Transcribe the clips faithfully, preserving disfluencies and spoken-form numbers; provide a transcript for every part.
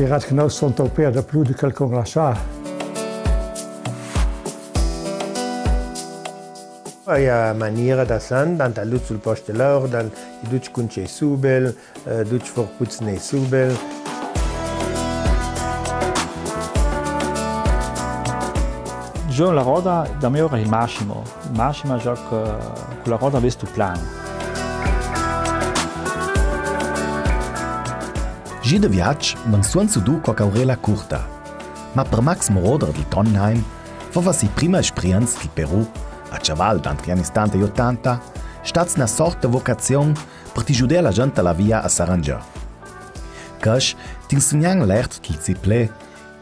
I rat che no son troppo da plui de quel che on lascia. E a maniera da San, dant al luz sul post de l'ordan, i duc cunce subel, eh, duc forputs ne subel. Giù la roda, da me ora il massimo. Massima, già che con la roda vestu plan. Gi de viaç, man suonzu du co caurela curta. Ma per Max Moroder del Trondheim, fova si prima esperienza del Perù, a caval dantri ani stanta e otanta, stats na sorta vocazion per ti giudar la gent a la via a s'arrangiar. Casch, ti insegnan l'art del ziplè,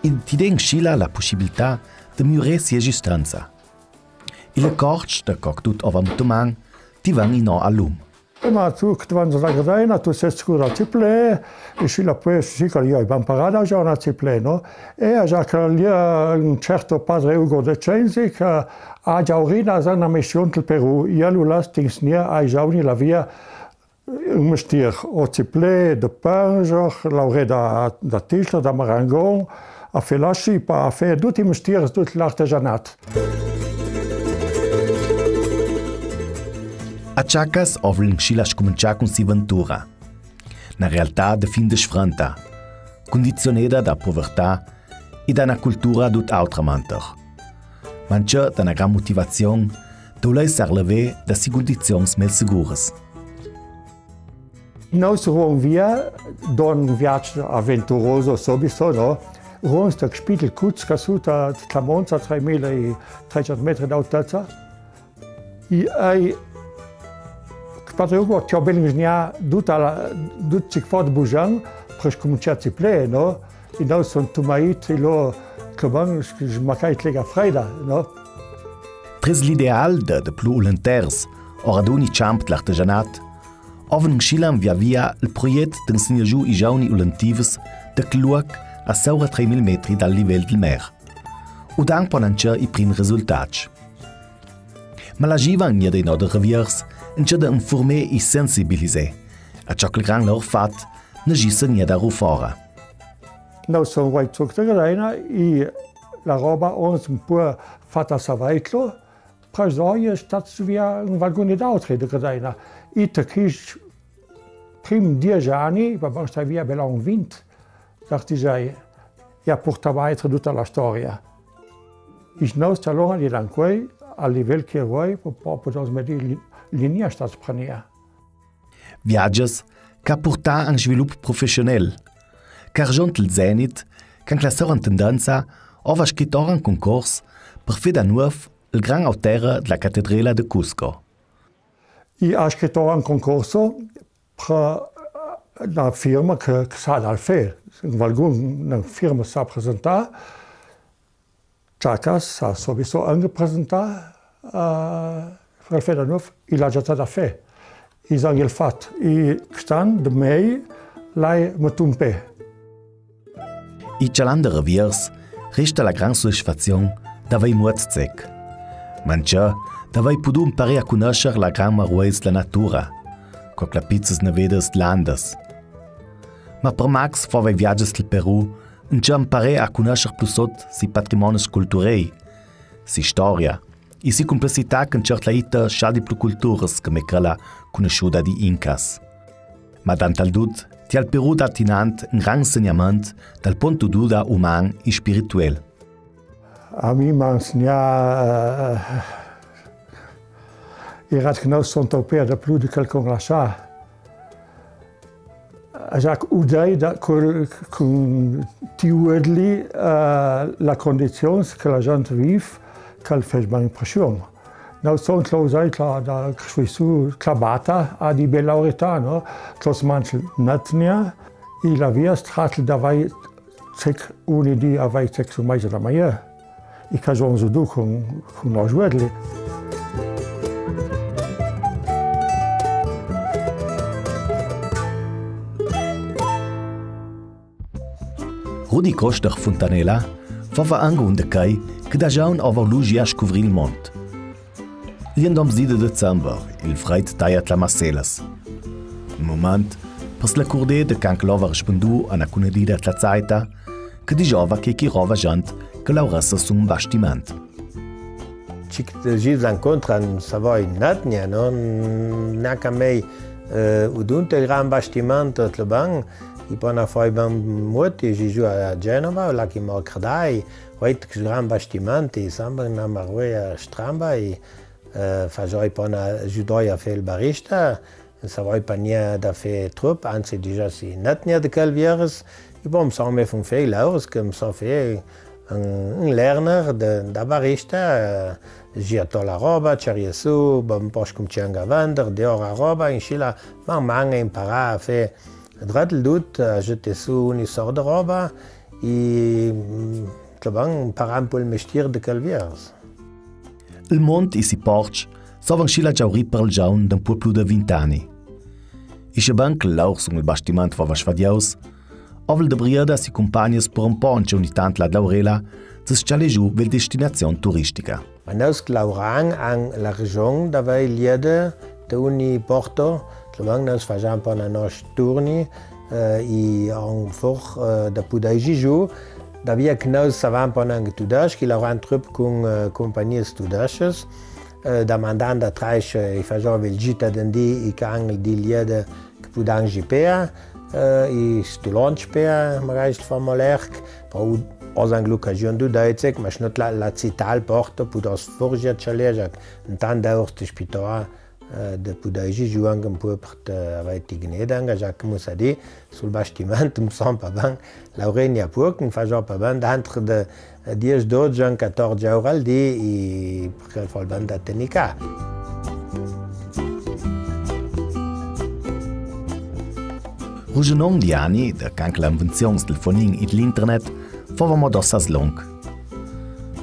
e ti den scila la pussibilità de miurer si esistenza. I le corts da coc tut ova mutuman, ti van inò a lum. Ma tu che tu vanzi da Gardena, tu ses sicur al ziplè, e si la pues, si che io i ban parada già una ziplè, no? E a già che lì un certo padre Ugo De Cenzi che a già urina a una mission del Perù, e lu las ti insegna ai giovani la via, un mestier, o ziplè, de panger, lauré da, da tisler, da marangon, a fé la scipa, a fé duti i mestiers, dut l'artegianat. A Ciacas ov l'Inscila scumincià cun si ventura. Na realtà de fin de sfrenta, cundizioneda da povertà e da na cultura dut autra manter. Ma ancja da na gran motivazion, da uleisar levé da si cundizions mel seguras. Nus ron via, don viaç aventuroso sobiso, no? Ron sta Spitel Kutska su ta Clamonza, treimila e treicent metri d'altezza. E ai, che padre Ugo, ti ho ben ingegnà tutta la, tut ciò che fa de bugian, per scumincià a ziplè, no? E nus son tumait, e lo, che ben, smacait lega freida, no? Tris l'ideal de, de plui ulenters, ora d'uni ciamp de l'artegianat, ov inscilan via via il proiet d'insegnar giù i giovani ulentivs de chel luoc a saura treimil metri dal livel del mer. U dan pon ancja i prim resultats. Ma la givan gnida inò de Reviers, ancja de informé e sensibilisé. A ciò che il gran laur fat, ne gissa gnida rufora. Nus son vai zuc de Gardena, e la roba ons un po fata savaitlo, Prazoje stats via un vagun ed autri de Gardena. E te chis prim dies ani, va ben stai via bela un vint d'artizai, e a purtava a etre tutta la storia. E nus alora di l'ancuei, a livel che vuoi, po, po, po, dos medi li-, linia stats prenia. Viages che a purtà a un svilup professionel. Cargiont il Zenit, che a classò in tendenza, ov a scrit ora un concors per fé da nuov il gran auter de la catedrela de Cusco. E a scrit ora un concors per, eh, na firma che, che sa dal fé, valgun na firma sa presentà, Ciacas sa sobiso anche presentà, eh, Ralfè da Nuov, e l'ha già da fé. E zan el fat, e chest an de mei l'hai metù in pè. E cialant de Reviers, resta la gran sodisfazion d'avei muot zec. Ma ancja d'avei pudù imparé a cunuscer la gran maruoia de la natura, co clapizzas nevedas de l'Andes. Ma per Max fova i viages del Perù, ancja imparé a cunuscer plui sot si patrimonis culturei, si storia, e si cumplessità che incert la vita scia di plui culturas che me quela cunusciuda di Incas. Ma dant al dut, ti al Perù dat inant un gran insegnament dal pont de duda uman e spirituel. A mi m'ha insegnà, eh, i rat che no son troppo da plui de quel che on lascia. Jacques Oudey, da, cun, cun ti uedli, eh, la condizions che la gent viv, che al fes ben impression. Nus son tla usai, tla, da, cresciui su, tla bata, a di bella orità, no? Tla smanci natnia, e la via stratl da vai Zec, uni di avei zec su mai da maia, e cajon zu du cun, cun nos uedli. Rudi Coster Fontanella fova anche un de quei che da giaun ova lugia a scuvrir il mont. Vien dom zi de december, il freid taia tla masselas. In moment, Par s'lacurdé de can che l'ova rispundu a na cunedida tla zaita, che digiova che chi rova jant che laurassa su un bastiment. Tgi che ti incontras, savoi, in Natnia, no? Gnanca mei, eh, udunte il gran bastiment, tlo ban, i pona fai ban muoti, i giu a Genova, là chi mo credai, oit che gran bastiment, i samba na maroia stramba, i, eh, fajoi pona giudoi a fe il barista, savoi pa gnà da fe trup, anzi, digia si, na tgnà de calviers, i bon, mi son me fun fe i laurs, che mi son fe un, un lerner de, da barista, eh, giato la roba, ciarie su, bon, po scumcià a vender, deor a roba, inscì là, man man imparà a fe dret il dut, a gete su ogni sort de roba, i, mm, tlo ban imparà un po' il mestier de calviers. Il mont i si porc sova inscì là giaurì par il giaun d'un può plui de vint ani. I sceban che l'aur sun il bastiment fova sfadiaus, ovel de briada si cumpagna spor un ponce ogni tant la Laurela, se s-cjale giù ve destinazion turistica. Ma nous che lauran an la region da vei liede de ogni porto, tlo ban nous fajan po na nos turni, eh, i an for, eh, da pudei giù, da via che nous savan po anche tudesc, i lauran trup cun, eh, cumpagnies tudescas, eh, da mandan da trais, eh, i fajan ve il gita dendi i can di liede che pudan gi pea, eh, i stulonc pea, magari se fa molerc, po u, osan l'ocasion du deizec, ma se no la, la cità, il porto, pudos forgia cialegia, intant da ors ti spitoa, eh, de pudei giù anche un po' per te avei ti gneda, anche già come sa di, sul bastiment, mi son pa ban, Laurenia Puoc, mi fajo pa ban, dentro de, eh, dies, dodge, anche quatorze ore al dì, i, perché fo il ban da tenica. Rugenon di ani, da can che l'invenzion del fonin e de l'internet, fova mo dossas long.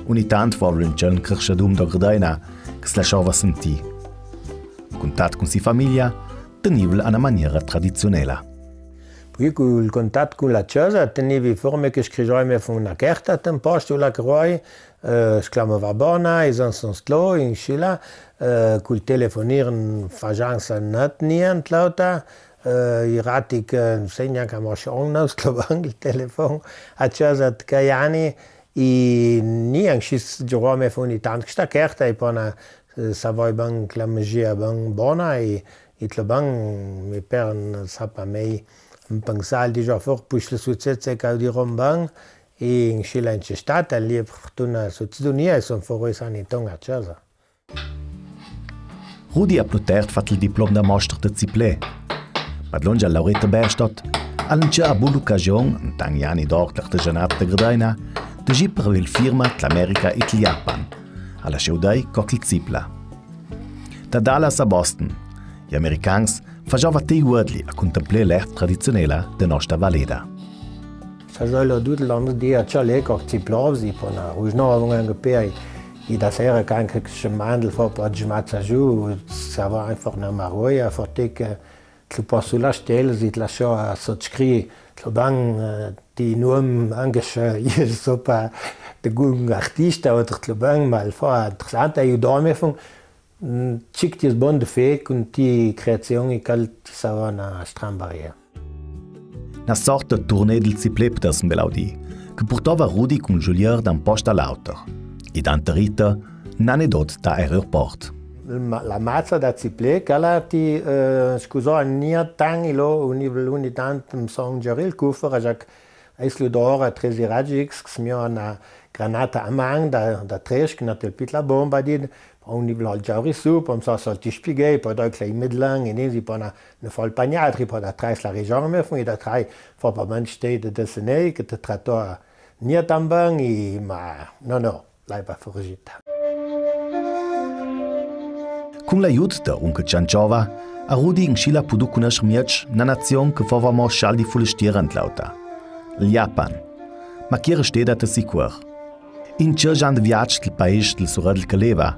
Ogni tant fova un cen crescedum da Gardena, che se lasciava sentì. Cuntat cun si famiglia, tenivel a na maniera tradizionela. Poi cul contat cun la cesa, tenivi forme che scrigioi me fun na carta, ten posto la croi, eh, sclamava bona, i zan son stlo, inscì là, eh, cul telefonir n-, fajan sa nat nient l'auta, eh, i rati che, eh, segna che mo son na stlo ban il telefon, a cesa de Caiani, i nient, schi s-, giurome fun i tant che sta carta, i pona eh, savoi ban che la magia ban bona, i, i tlo ban, mi per n-, sa pa mei, mi pensal digia for, pus le sucesse che au di rom ban, i inscì là in ce stata, lì per fortuna succedunia, i son for i sani ton a cesa. Rudi a plutert fat il diplom da mostra de Ziplè. Ma dlongia Lauretta Berstadt, al ince a bu l'ocasion, intant i ani d'or l'artegianat de Gardena, de gi per il firma de l'America e del Japan, a la sceudei co che il Zipla. Da Dallas a Boston, i americans fajova tei uodli a contemplé l'ert tradizionela de nosta valeda. Sa solo dut l'an di a ciale co Ziplovs, i pona, uj no, un anche pei, i da sera che anche che se mandel fo pa giumazza giù, sa va in forna maroia, forte che Tlo postu las steles, i tlo sciò a sotscri, tlo ban, eh, di nuom anche se i so pa degun artista, o tlo ban, ma al fo interessante, i dome fun, mm, cic ti es bon de fe cun ti creazion i cal ti sava na strambaria. Na sorta tournée del Ziplepters, in bel audì, che purtova Rudi cun Julier da un post a l'auter. I da Anterita, n'anedot da aeroport. Ma-, la mazza da Ziplè, cala ti, eh, scusò, nia tan i lo, ogni, ogni tant mi son giarì il cufer, a già che eis lu d'ora, trezi raggi X, che smio na granata a man, da, da tresc, na tel pitla bomba, di, ogni vlò giarì su, po mi so sol ti spieghi, po doi clai medlan, e nisi, po na, ne fo il pagnatri, po da trais la region, me fun, da trai, fo pa man stei de desenei, che te tratò a nia tan ban, i, ma, no, no. L'ai pa furgita. Cun l'aiut da un che cianciova, a Rudi inscì l'ha pudù cunuscer mieç na nazion che fova mo scialdi fulestiera ant l'auta, il Japan. Ma chi era steda te sicur. In ce già de viaç del paese del surel che leva,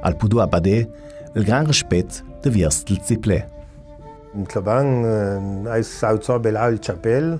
al pudù abadé il gran rispet de viers del Ziplè. Tlo ban, eh, eis auzò belau il ciapel,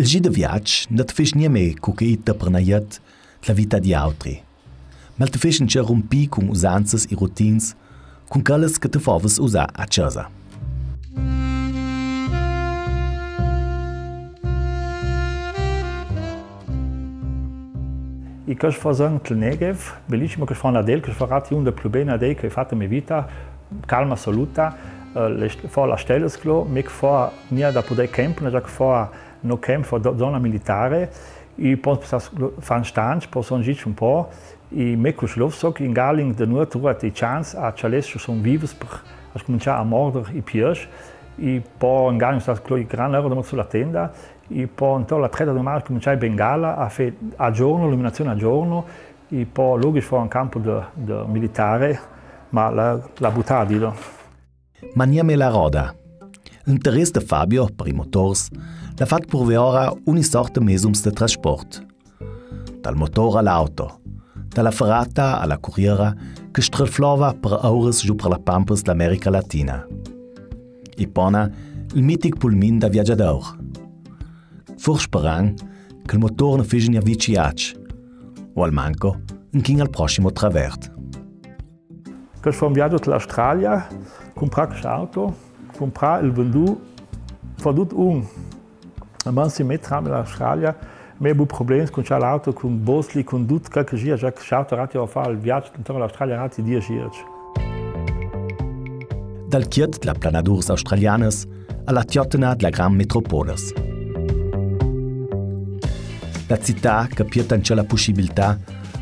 Il gi de viaç no te fece nieme cucaitta per na jot dla vita di autri, ma el te fece ancja rumpi cun usanzas e rutins, cun quellas che te fovas usà a cjasa. I co che fo zont il Negev, belissim, co che fo na del, co che fo rati un dal plui bei na dei che fo in me vita, calma assoluta, eh, le st-, fo la stella, clo, me che fo gnà da puder camp, na già che fo no camp, fo do-, zona militare, i po s-, fo un stanc, po son git un po, i me cus lov so che in Galin de nuot ruat i cians a cjalès che son vivs per a scumincià a morder i pios, i po in Galin sta clo i gran oro de mo su la tenda, i po intor la treda de marz scumincià i bengala a fè a giorno, luminazion a giorno, i po logic fo un camp de, de militare, ma la, la butà, dido. Ma nieme la roda. L'interès de Fabio per i motors l'ha fat purvè ora ogni sorta mesums de trasport. Dal motor a l'auto, da la ferrata a la curriera che straflova per oras giù per la pampas de l'America Latina. I pona il mitic pulmin da viaggiador. Furst sperand che il motor no fece gnà vici iac, o almanco inchin al prossimo travert. Che fo un viaggio te l'Australia, cumprà chest auto, cumprà e vendù, fo dut un. A mansi me tram l'Australia, me bu problems cun chel auto, cun bosli, cun dut chel che gira, già che chest auto rati a fà il viaggio intor l'Australia rati dies girs. Dal chiod dla planaduras australianas a la tiottena dla gran metropolas. La cità che pierd ancja la pussibiltà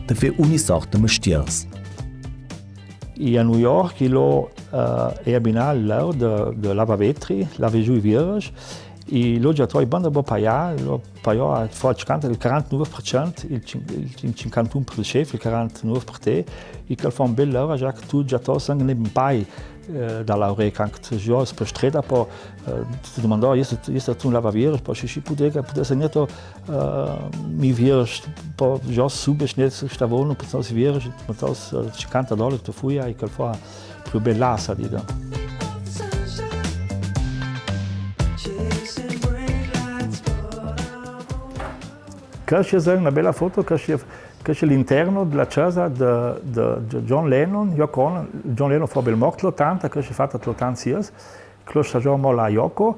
da fé ogni sorta mestiers. E a New York, i lo, eh, e abinà l'or de, de lavavetri, lavé giù i vierges, i lo già toi banda bo paià, lo paiò a fò cincanta, el quarantanove per cent, el cin-, el cin-, cincantun per el chef, el quarantanove per te, e quel fa un bel lavor, già che tu già to sang ne pai, eh, da lauré, quand tu gios per streda, po, eh, tu domandò, isto, isto tu un lavavierges, po si, si pudeva, pudeva segnar to, eh, mi vierges, po gios subes, ne stavonu, po si vierges, po, eh, cincanta dollari tu fuia, e quel fa più bella sa, dico. Questa xe una bella foto, questa xe, questa xe l'interno della casa de, de, de John Lennon, Yoko Ono. John Lennon fu bel mort l'otanta, questa xe fata l'otantasie, questa xe mo la Yoko,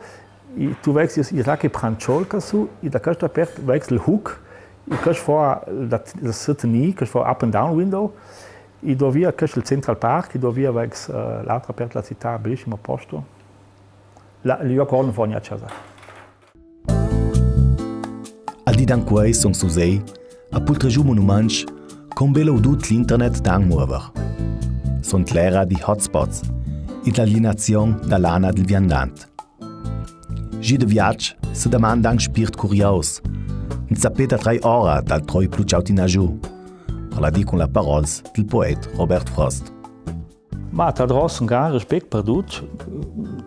e tu veks, i, i sa che pranciol ca su, e da questa part veks el hook, e questa fa da, da setni, questa fa up and down window, e dovia, questa xe el Central Park, e dovia veks, eh, l'altra part della cità, bellissimo posto. La, la Yoko Ono fu a gna casa. Al dì d'ancuei son susei a pultregiù monuments che un bel audut l'internet dan muover. Son l'era di hotspots e d'alienazion da l'ana del viandant. Gi de viaç se damandan spirt curios, un sapè da trai ora dal troi plu ciautinagiù, per la dì cun la parols del poet Robert Frost. Ma t'adros un gran rispet per dut.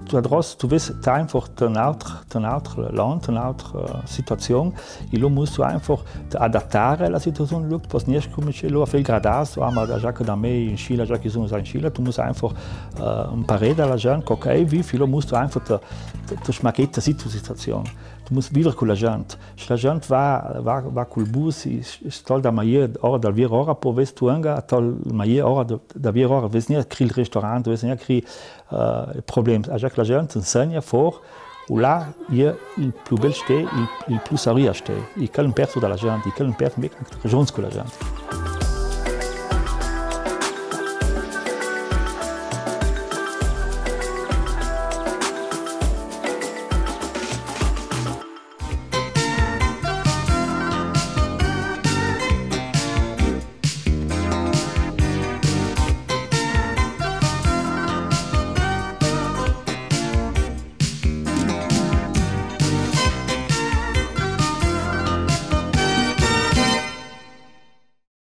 T'adros, tu ves, t'as einfach un altr, un altr land, un altr, eh, situazion. E lo mus tu einfach te adattare a la situazion, lo pos nisch cume che lo a fè el gradasso, ah, ma già che da me in Scila, già che son in Scila, tu mus einfach, eh, imparà da la gent, co che e viv, e lo mus tu einfach te, te, te schmacchettà si tu situazion. Tu mus viver cu la gent. Se la gent va, va, va cul bus, e s-, stol da maiè ora dal vier ora, po ves tu enga a tol maiè ora da, da vier ora, ves gnà cri el ristorant, ves gnà cri, eh, el problem. Agia che la gent insegna for, u là, e el plu bel stè, el, el plu saria stè. E quel un perso da la gent, e quel un perso mec regions cu la gent.